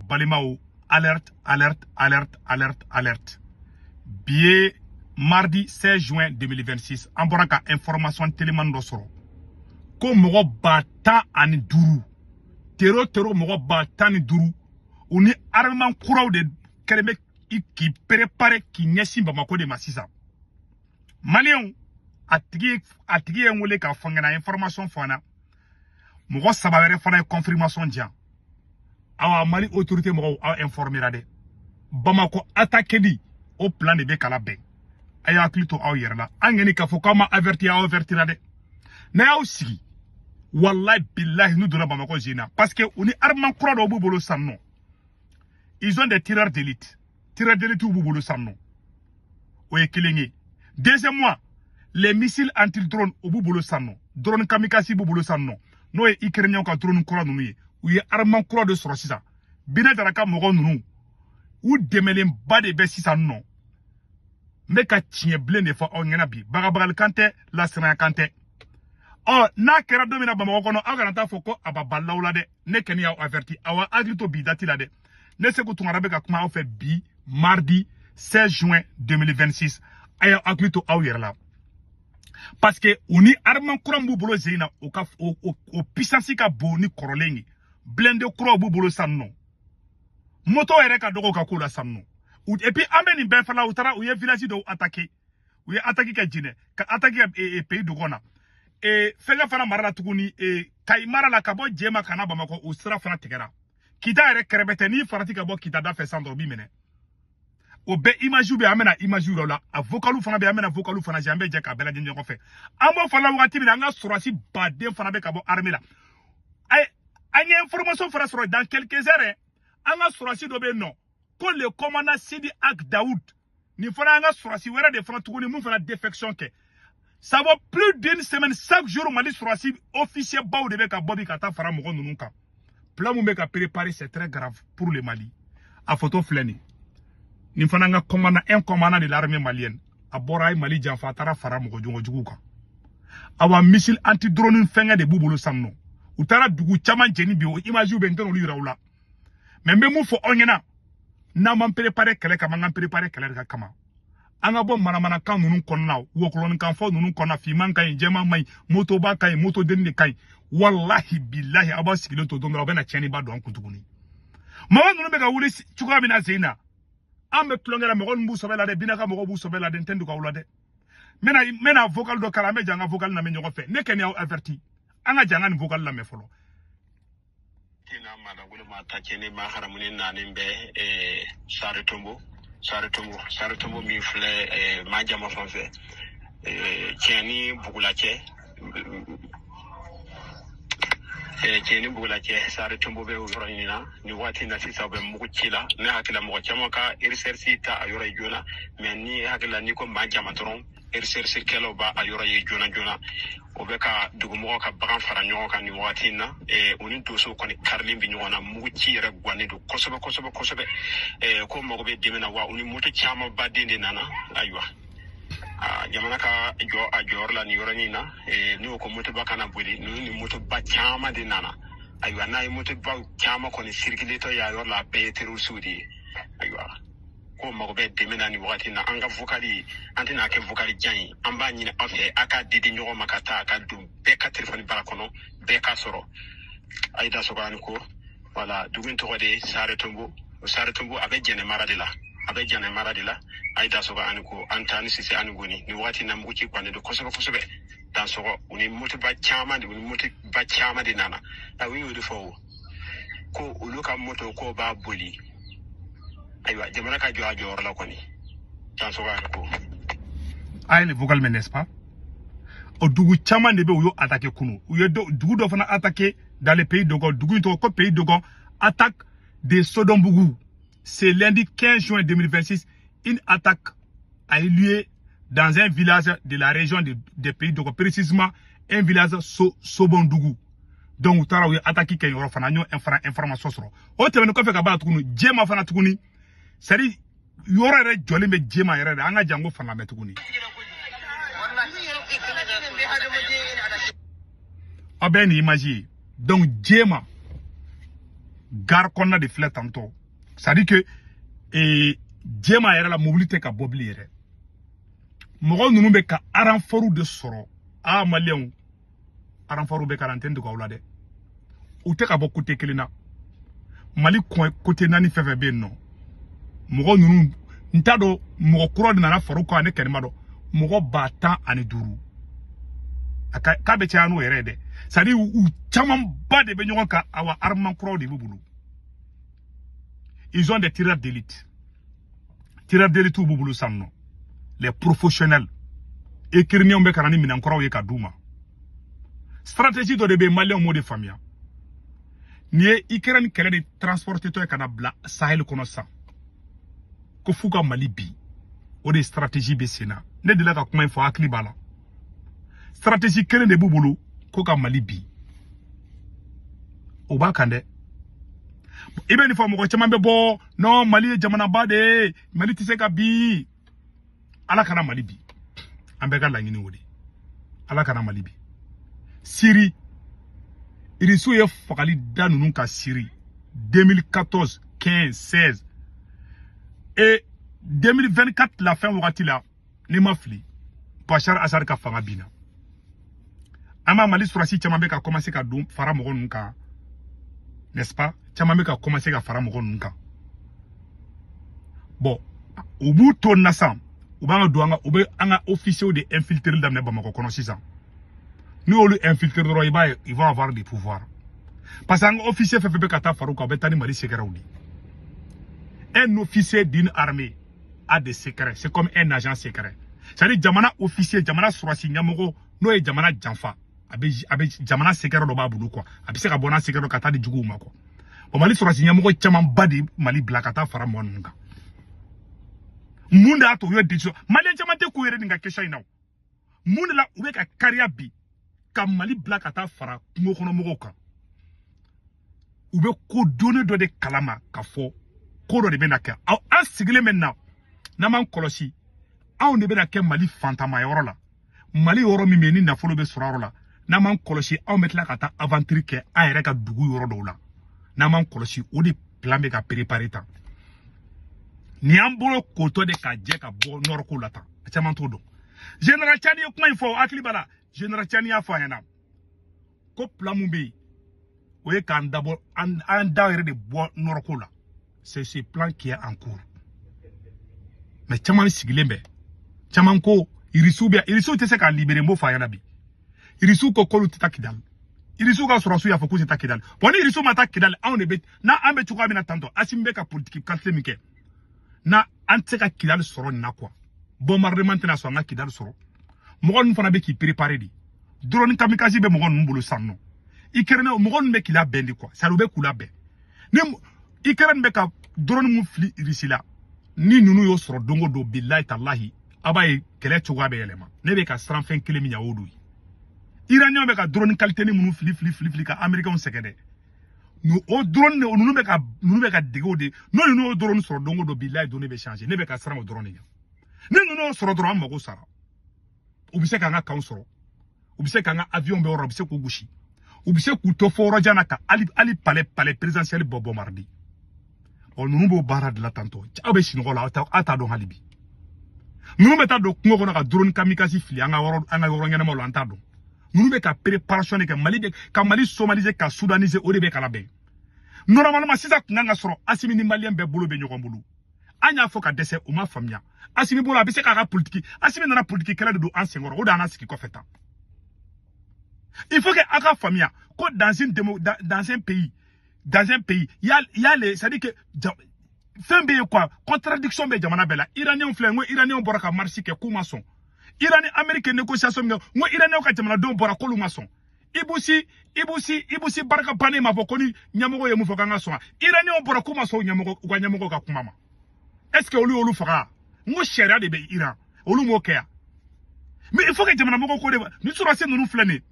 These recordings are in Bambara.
Balimaw, alerte, alerte, alerte, alerte, alerte. Bi ye mardi 16 juin 2026. An bɔra ka information teliman dɔ sɔrɔ ko mɔgɔ 15 000, tero tero, mɔgɔ 15 000, u ni armement kuraw de kɛlen bɛ k'i préparer k'i ɲɛsin Bamako de ma sisan. Maliyɛnw, a tigi ye n wele k'a fɔ n ɲɛna, information fɔ an na. Mɔgɔ saba wɛrɛ fana ye confirmation di yan. Awa, Mali autorité mɔgɔw, aw informera dɛ. Bamako attaqueli, o plan de bɛ kala bɛn. A y'a hakili to aw yɛrɛ la. An ŋani k'a fɔ k'aw ma averti, aw avertira dɛ. N'a y'aw sigi, wallahi billahi, n'u donna Bamako zena, parce que u ni armement kura dɔw b'u bolo sisan nɔ. Ils ont des tireurs d'élite, tireurs d'élite b'u bolo sisan nɔ. O ye kelen ye. Deuxièmement, les missiles anti-drone, o b'u bolo sisan nɔ. Drone kamikaze b'u bolo sisan nɔ, n'o ye Ukrainien ka drone kura ninnu ye. U ye armement kura dɔ sɔrɔ sisan. Bina Jara ka mɔgɔ ninnu, u dɛmɛlenba de bɛ sisan nɔ. N bɛ ka tiɲɛ bilen de fɔ aw ɲɛna bi. Bagabagalikan tɛ, lasiranya tɛ. Ɔ, n'a kɛra don min na Bamakɔ kɔnɔ, aw kana taa fɔ ko a ba balilaw la dɛ. Ne kɔni y'aw averti. Aw hakili to bi date la dɛ. Ne Seku Tunkara bɛ ka kuma aw fɛ bi mardi 16 juin 2026. A y'aw hakili to aw yɛrɛ la, parce que u ni armement kura min b'u bolo sen na, o ka o puissance ka bon ni kɔrɔlen ye. Blindé kuraw b'u bolo sisan nɔ. Moto yɛrɛ ka dɔgɔ ka ko la sisan nɔ. Et puis an bɛ nin bɛɛ fana, u taara, u ye village dɔw attaqué. U ye attaque kɛ Jinɛ, ka attaque kɛ Pays Dogon na, fɛnkɛ fana mara la tuguni, Kayi mara la, ka bɔ Jema ka na Bamakɔ, o sira fana tigɛra. Kita yɛrɛ kɛrɛfɛ tɛ, n'i farati ka bɔ Kita da fɛ san dɔrɔn, o b'i minɛ. O bɛɛ image bɛ, an bɛna image yɔrɔ la. A vocal fana bɛ, an bɛna vocal fana jɛ. An bɛ jɛ k'a bɛɛ lajɛ ɲɔgɔn fɛ. An b'o fana wagati min na, an ka sɔrɔdasi baden fana bɛ ka bɔ armée la. An ye information fana sɔrɔ dans quelques heures, an ka sɔrɔdasi dɔ bɛ yen nɔ ko le commandant Sidi Ag Daoud. Nin fana, an ka sɔrɔdasi wɛrɛ de fana tuguni mun fana défection kɛ. Ça va plus d'une semaine, chaque jour Mali sɔrɔdasi officier baw de bɛ ka bɔ bi ka taa fara mɔgɔ ninnu kan. Plan mun bɛ ka préparer, c'est très grave pour le Mali. A photo filɛ nin. Nin fana, an ka commandant, un commandant de l'armée malienne, a bɔra, a ye Mali janfa, a taara fara mɔgɔ jugu kan. Awa, missile anti drone fɛngɛ de b'u bolo sisan nɔ. U taara dugu caman jeni bi. O image bɛ, n tɛ n'olu yira u la. Mais n bɛ mun fɔ aw ɲɛna? N'an m'an préparer kɛlɛ kama, an k'an préparer kɛlɛ de ka kama. An ka bɔ manamanakan ninnu kɔnɔna, wɔkulɔnikan fɔ ninnu kɔnɔna. Finman ka ɲi, jɛman man ɲi, motoba ka ɲi, motodenni de ka ɲi. Walahi bilahi, aw b'aw sigilen to don dɔ la, aw bɛna tiɲɛniba don an kun tuguni. Mɔgɔ ninnu bɛ ka wuli cogoya min na sen na, an bɛ tulonkɛ la. Mɔgɔ ninnu b'u sɔbɛ la dɛ. Bina ka mɔgɔw b'u sɔbɛ la dɛ. N tɛ dogo aw la dɛ. N bɛna vocal dɔ kala. An bɛ jɛ an ka vocal lamɛn ɲɔgɔn fɛ. Ne kɔni y'aw averti. An ka jɛ an ka nin vocal lamɛn fɔlɔ. Tina madagolo ma ta cɛni ma haramuni naani bɛ Sare Tombo, Sare Tombo, Sare Tombo min filɛ Majama fan fɛ, tiɲɛ ni bugula cɛ, tiɲɛ ni bugula cɛ, Sare Tombo bɛ o yɔrɔ ɲini na nin waati in na. Sisan u bɛ mugu ci la. Ne hakili la, mɔgɔ caman ka recherche ta a yɔrɔ ye joona, mais ni hakili la, n'i ko Majama dɔrɔn, recherche kɛlaw b'a a yɔrɔ ye joona joona. O bɛ ka dugumɔgɔw ka bagan fara ɲɔgɔn kan nin wagati in na. U ni donsow kɔni karilen bɛ ɲɔgɔn na. Mugu ci yɛrɛ gannen don kosɛbɛ kosɛbɛ kosɛbɛ. Ko mago bɛ dɛmɛ na wa. U ni moto caman baden de nana. Ayiwa, jamana ka jɔ a jɔyɔrɔ la nin yɔrɔnin na. N'o ko motoba kana boli, ninnu ni motoba caman de nana. Ayiwa, n'a ye motoba caman kɔni sirikiletɔ y'a yɔrɔ la, a bɛɛ ye terroristew de ye. Ayiwa, ko mago bɛ dɛmɛ na nin wagati na. An ka vocal, an tɛna kɛ vocal jan ye. An b'a ɲini aw fɛ, a k'a di di ɲɔgɔn ma ka taa a ka don bɛɛ ka telefɔni bara kɔnɔ, bɛɛ k'a sɔrɔ. A ye da sɔgɔ ani ko wala. Dugu in tɔgɔ de ye Sare Tombo. Sare Tombo, a bɛ Jɛnɛ mara de la, a bɛ Jɛnɛ mara de la. A ye da sɔgɔ ani ko an taa ni Sise ani Goni. Nin wagati na, mugu ci gannen don kosɛbɛ kosɛbɛ. Dan sɔgɔ, u ni motoba caman de, u ni motoba caman de nana. A u y'o de fɔ o ko olu ka moto ko b'a boli. Ayiwa, jamana ka jɔ a jɔyɔrɔ la kɔni. Dan sɔgɔ ani ko. A ye nin vocal mɛn, n'est-ce pas? O dugu caman de bɛ, u y'o attaqué kunu. U ye dugu dɔ fana attaqué dans le Pays Dogon. Dugu in tɔgɔ ko Pays Dogon. Attaque de Sodombougou, c'est lundi 15 juin 2026. Une attaque a eu lieu dans un village de la région des Pays Dogon, précisément un village Sobondougou. Donc u taara, u ye attaque kɛ yɔrɔ fana. An y'o fana information sɔrɔ. O tɛmɛnen kɔfɛ ka ban tuguni, Jema fana tuguni, c'est à dire yɔrɔ yɛrɛ jɔlen bɛ Jema yɛrɛ de. An ka jango fana lamɛn tuguni. Aw bɛɛ ye nin image ye. Donc Jema Gare kɔnɔna de filɛ tantɔ, c'est à dire que jɛma yɛrɛ la, mobili tɛ ka bɔ bilen yɛrɛ. Mɔgɔ ninnu bɛ ka renfort de sɔrɔ. Aa, maliyɛnw, renfort bɛ ka na, n tɛ n dogo aw la dɛ, u tɛ ka bɔ côté kelen na. Mali kɔn côté naani fɛn fɛn bɛ yen nɔ, mɔgɔ ninnu, n t'a dɔn mɔgɔ kura de nana far'u kan, ne kɛnɛ ma dɔn. Mɔgɔ 15 000, a ka k'a bɛ caya n'o yɛrɛ ye dɛ. C'est à dire u camanba de bɛ ɲɔgɔn kan. Awa, armement kuraw de b'u bolo. Ils ont des tireurs d'élite, tireurs d'élite b'u bolo sisan nɔ, les professionnels. Ukrainiens bɛ ka na ni minɛn kuraw ye ka d'u ma. Stratégie dɔ de bɛ yen, maliyɛnw m'o de faamuya. Nin ye Ukraine kɛlɛ de transporter tɔ ye ka na bila Sahel kɔnɔ sisan, ko f'u ka Mali bi. O de stratégie bɛ sen na. Ne delila ka kuma in fɔ, hakili b'a la. Stratégie kelen de b'u bolo, ko ka Mali bi. O b'a kan dɛ. I bɛ nin fɔ, mɔgɔ caman bɛ bɔ: non, Mali ye jamanaba de ye, Mali tɛ se ka bi. Ala kana Mali bi, an bɛɛ ka laɲini o de, Ala kana Mali bi. Siri, Irisiw ye fagali da ninnu ka Siri 2014, 15, 16 et 2024 la fin wagati la, n'i ma fili, Bachar Assad ka fanga binna. An b'a Mali sɔrɔsi caman bɛ ka commencer ka don fara mɔgɔ ninnu kan, n'est-ce pas? Caman bɛ ka commencer ka fara mɔgɔ ninnu kan. Bon, u b'u to na sisan, u b'an ka don an ka, u bɛ an ka officiers de infiltrer daminɛ Bamakɔ kɔnɔ sisan. N'u y'olu infiltrer dɔrɔn, i b'a ye, ils vont avoir des pouvoirs, parce que an ka officier fɛn fɛn bɛ ka taa far'u kan, u bɛ taa ni Mali secrets de. Un officier d'une armée a des secrets, c'est comme un agent secret. C'est-à-dire jamana officier, jamana sɔrɔsi ɲɛmɔgɔ, n'o ye jamana janfa, a bɛ jamana secret dɔ b'a bolo quoi. A bɛ se ka bɔ n'a secret dɔ ka taa di juguw ma quoi. Bon, Mali sɔrɔsi ɲɛmɔgɔ camanba de Mali bila ka taa fara mɔgɔ ninnu kan. Mun de y'a to u ye décision? Maliyɛn caman tɛ k'u yɛrɛ nin ka question in na o. Mun de la u bɛ ka kariya bi ka Mali bila ka taa fara kungo kɔnɔ mɔgɔw kan? U bɛ ko donni dɔ de kalama ka fɔ ko dɔ de bɛna kɛ. Aw, an sigilen bɛ na, n'an m'an kɔlɔsi, anw de bɛna kɛ Mali fantama yɔrɔ la. Mali yɔrɔ min bɛ yen ni nafolo bɛ sɔrɔ yɔrɔ la, n'an m'an kɔlɔsi, anw bɛ tila ka taa aventure kɛ an yɛrɛ ka dugu yɔrɔ dɔw la. N'an m'an kɔlɔsi, o de plan bɛ ka préparer tan. Nin y'an bolo kotɔ de ka jɛ ka bɔ nɔrɔko la tan. A caman t'o dɔn. Général Tiani ye kuma in fɔ, hakili b'a la, général Tiani y'a fɔ a ɲɛna ko plan mun bɛ yen, o ye k'an dabɔ an da yɛrɛ de bɔ nɔrɔko la. C'est ce plan qui est en cours. Mais caman sigilen bɛ, caman ko irisiw bɛ, irisiw tɛ se k'a libérer. N b'o fɔ a ɲɛna bi. Irisiw ko k'olu tɛ taa Kidali. Irisiw ka sɔrɔsiw y'a fɔ k'u tɛ taa Kidali. Bon, ni irisiw ma taa Kidali, anw de bɛ n'a an bɛ cogoya min na tantɔ. Asimi bɛ ka politique calcul min kɛ na, an tɛ se ka Kidali sɔrɔ nin na quoi. Bombardement tɛna sɔn an ka Kidali sɔrɔ. Mɔgɔ ninnu fana bɛ k'i préparer de. Drone kamikaze bɛ mɔgɔ ninnu bolo sisan nɔ. Ukraine mɔgɔ ninnu bɛ k'i labɛn de quoi. C'est à dire u bɛ k'u labɛn. Ni Ukraine bɛ ka drone mun fili Irisi la, ni ninnu y'o sɔrɔ don o don, bilahi talahi, a b'a ye kɛlɛ cogoya bɛ yɛlɛma. Ne bɛ ka siran fɛn kelen min ɲɛ, o don ye. Iranien bɛ ka drone qualité ni minnu fili fili fili fili ka américains sɛgɛn dɛ, o drone ninnu bɛ ka dege o de. N'o ninnu y'o drone sɔrɔ don o don, bilahi, données bɛ changer. Ne bɛ ka siran o dɔrɔn de ɲɛ. Ni ninnu y'o sɔrɔ dɔrɔn, an mago sara. U bɛ se k'an ka kanw sɔrɔ, u bɛ se k'an ka avion bɛ yɔrɔ, u bɛ se k'u gosi, u bɛ se k'u to fo yɔrɔ jan na ka hali palais présidentiel bɔ bombarder. Ɔ, ninnu b'o baara de la tantɔ. Aw bɛ sunɔgɔ la, aw t'a dɔn. Hali bi ninnu bɛ taa don kungo kɔnɔ ka drone kamikaze fili an ka yɔrɔ ɲɛnamaw la, an t'a dɔn. Ninnu bɛ ka préparation de kɛ Mali de ka Mali somaliser, ka soudaniser, o de bɛ ka labɛn. Normalement sisan kun kan ka sɔrɔ Asimi ni maliyɛn bɛɛ bolo bɛ ɲɔgɔn bolo. An y'a fɔ ka dɛsɛ, u ma faamuya. Asimi bolo, a bɛ se k'a ka politique. Asimi nana politique kɛlɛ de don an senkɔrɔ, o de y'an sigi kɔfɛ tan. Il faut que aw ka faamuya ko dans un pays, il y a les, c'est à dire que fɛn bɛ yen quoi, contradiction bɛ jamana bɛɛ la. Iranien filɛ, n ko iranien bɔra ka marche kɛ k'u ma sɔn. Iran ni Amérique négociation min kɛ, n ko iranien ka jamanadenw bɔra k'olu ma sɔn. Ibusi Ibusi Ibusi barika bannen m'a fɔ ko ni ɲɛmɔgɔ ye mun fɔ k'an ka sɔn. Iranien bɔra k'u ma sɔn ɲɛmɔgɔ, u ka ɲɛmɔgɔ ka kuma ma. Est ce que olu y'olu faga? N ko sariya de bɛ Iran, olu m'o kɛ yan. Mais il faut que jamana mɔgɔw ko de ni sɔrɔdasi ninnu filɛ nin ye,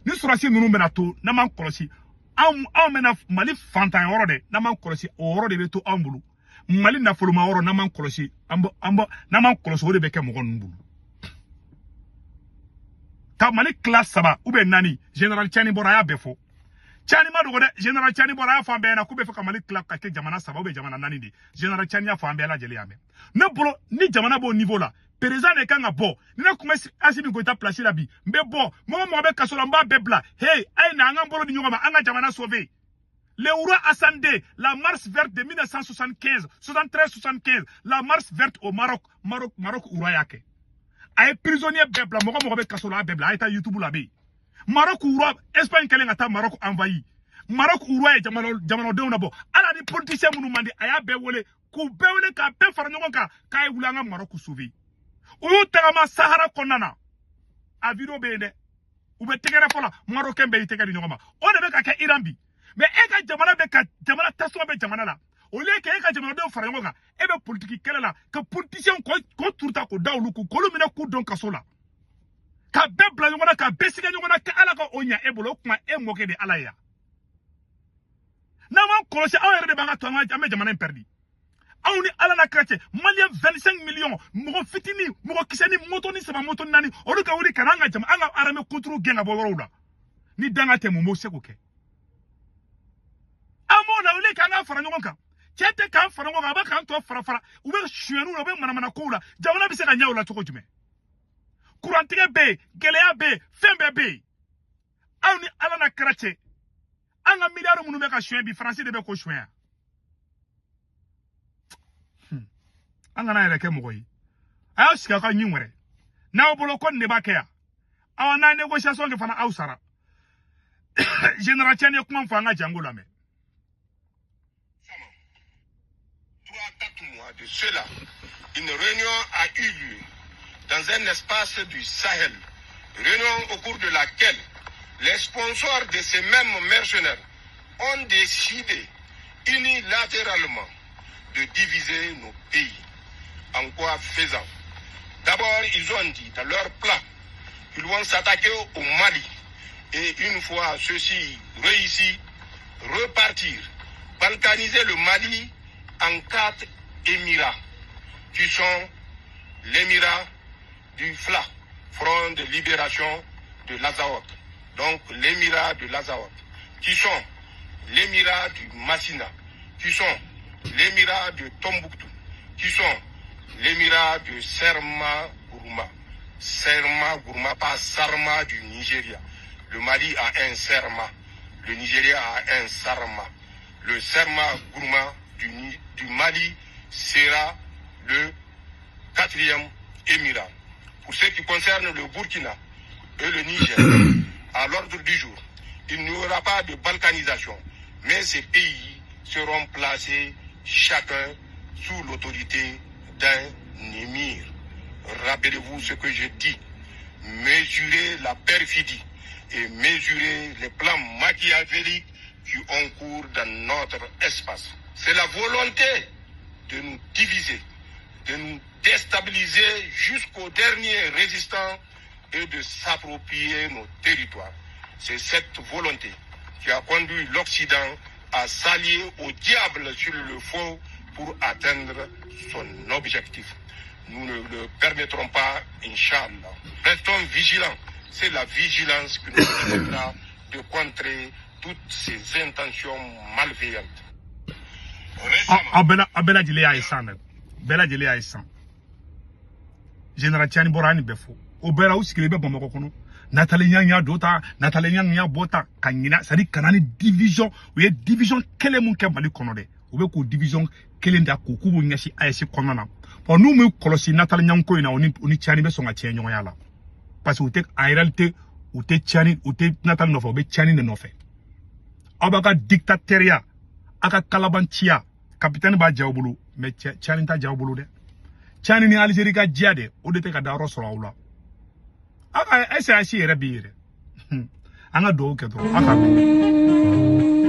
ni sɔrɔdasi ninnu bɛna to, n'an m'an kɔlɔsi, anw bɛna Mali fantan yɔrɔ dɛ. N'an m'an kɔlɔsi, o yɔrɔ de bɛ to anw bolo. Mali nafoloma yɔrɔ, n'an m'an kɔlɔsi, an bɔ n'an m'an kɔlɔsi, o de bɛ kɛ mɔgɔ ninnu bolo. Ka Mali tila saba ou bien naani, général Tiani bɔra, a y'a bɛɛ fɔ. Tiani ma dogo dɛ. Général Tiani bɔra a y'a fɔ an bɛɛ ɲɛna k'u bɛ fɛ ka Mali tila ka kɛ jamana 3 ou bien jamana 4 de. Général Tiani y'a fɔ an bɛɛ lajɛlen y'a mɛn. Ne bolo ni jamana b'o niveau la, président de kan ka bɔ. Ni ne tun bɛ Assimi Goïta place la bi, n bɛ bɔ, mɔgɔ mɔgɔ bɛ kaso la, n b'a bɛɛ bila. Hey, a ye na an k'an bolo di ɲɔgɔn ma, an ka jamana sauver. Le roi Hassan II, la marche verte de 1975, 73-75, la marche verte au Maroc, Maroc, Maroc, roi y'a kɛ. A ye prisonnier bɛɛ bila, mɔgɔ mɔgɔ bɛ kaso la, a bɛɛ bila, a ye taa YouTube la a bɛ yen. Maroc roi, Espagne kɛlen ka taa Maroc envahi. Maroc roi ye jamanadenw labɔ. Ala ni politicien minnu man di, a y'a bɛɛ wele, k'u bɛɛ wele k'a bɛɛ fara ɲɔgɔn kan, k'a ye wuli an ka Maroc sauver. U y'u tagama Sahara kɔnɔna na. A vidéo bɛ yen dɛ. U bɛ tɛgɛrɛ fɔ la, Marocain bɛɛ y'i tɛgɛ di ɲɔgɔn ma. O de bɛ ka kɛ Iran bi. Mais e ka jamana bɛ ka jamana tasuma bɛ jamana la. Au lieu que e ka jamanadenw fara ɲɔgɔn kan, e bɛ politique kɛlɛ la ka politicien k'o turu ta k'o da olu kun, k'olu minɛ k'u don kaso la. Ka bɛɛ bila ɲɔgɔn na, ka bɛɛ sigɛ ɲɔgɔn na, ka Ala ka o ɲɛ e bolo, o tuma e mɔkɛ de Ala ye yan. N'an m'an kɔlɔsi, anw yɛrɛ de b'an ka to an bɛ jamana in perdu. Anw ni Ala n'a kira cɛ, Malien 25 millions, mɔgɔ fitinin, mɔgɔ kisɛni, moto ni 3, moto 4, olu ka wuli ka n'an ka jama, an ka armée contre gɛn ka bɔ yɔrɔw la. Ni danga tɛ, mun b'o se k'o kɛ? An b'o la, wuli k'an ka fara ɲɔgɔn kan. Cɛ tɛ k'an fara ɲɔgɔn kan, a bɛ k'an tɔ fara fara. U bɛ sonyɛniw la, u bɛ manamana kow la. Jamana bɛ se ka ɲɛ o la cogo jumɛn? Kurantigɛ bɛ yen, gɛlɛya bɛ yen, fɛn bɛɛ bɛ yen. Aw ni Ala n'a kira cɛ, an ka miliyari minnu bɛ ka suɲɛ bi, Faransi de bɛ k'o suɲɛ yan. An kana yɛrɛ kɛ mɔgɔ ye. A y'aw sigi aw ka ɲin wɛrɛ. N'aw bolo ko nin de b'a kɛ yan. Awa n'a négociation kɛ fana aw sara. Général Tiani ye kuma fɔ, an ka jango lamɛn. 3-4 mois de cela, une réunion a eu lieu dans un espace du Sahel, réunion au cours de laquelle les sponsors de ces mêmes mercenaires ont décidé unilatéralement de diviser nos pays. En quoi faisant? D'abord, ils ont dit dans leur plan qu'ils vont s'attaquer au Mali et une fois ceci réussi, repartir, balkaniser le Mali en 4 émirats, qui sont l'émirat du FLA, Front de Libération de l'Azawad, donc l'émirat de l'Azawad, qui sont l'émirat du Massina, qui sont l'émirat de Tombouctou, qui sont l'émirat de Serma Gourma. Serma Gourma, pas Sarma du Nigeria. Le Mali a un Serma, le Nigeria a un Sarma. Le Serma Gourma du Mali sera le 4e émirat. Pour ce qui concerne le Burkina et le Niger, à l'ordre du jour, il n'y aura pas de balkanisation, mais ces pays seront placés chacun sous l'autorité d'un émir. Rappelez-vous ce que je dis. Mesurez la perfidie et mesurez les plans machiavéliques qui ont cours dans notre espace. C'est la volonté de nous diviser, de nous déstabiliser jusqu'au dernier résistant et de s'approprier nos territoires. C'est cette volonté qui a conduit l'Occident à s'allier au diable sur le faux pour atteindre son objectif. Nous ne le permettrons pas, Inch'Allah. Restons vigilants. C'est la vigilance qui nous permettra de contrer toutes ces intentions malveillantes. Aw bɛɛ lajɛlen y'a ye san dɛ. Bɛɛ lajɛlen y'a ye san. Général Tiani bɔra an ni bɛɛ fo. O bɛɛ la u sigilen bɛ Bamakɔ kɔnɔ. Nathalie Yamb y'a dɔ ta, Nathalie Yamb y'a bɔ ta ka ɲina, c'est à dire ka na ni division, u ye division kelen mun kɛ Mali kɔnɔ dɛ. U bɛ k'o division kelen da k'u b'u ɲɛsin AES kɔnɔna na. Bon, n'u m'u kɔlɔsi Nathalie Yamb ko in na, o ni Tiani bɛ sɔn ka tiɲɛ ɲɔgɔnya la. Parce que u tɛ, en réalité, u tɛ Tiani, u tɛ Nathalie nɔfɛ, u bɛ Tiani de nɔfɛ. Aw b'a ka dictateuriya, aw ka kalabanciya, capitaine b'a ja aw bolo, mais Tiani t'a ja aw bolo dɛ. Tiani ni Algérie ka diya de, o de tɛ ka da yɔrɔ sɔrɔ aw la. Aw ka SAS yɛrɛ b'i yɛrɛ. An ka dugawu kɛ dɔrɔn, aw k'an bɛn.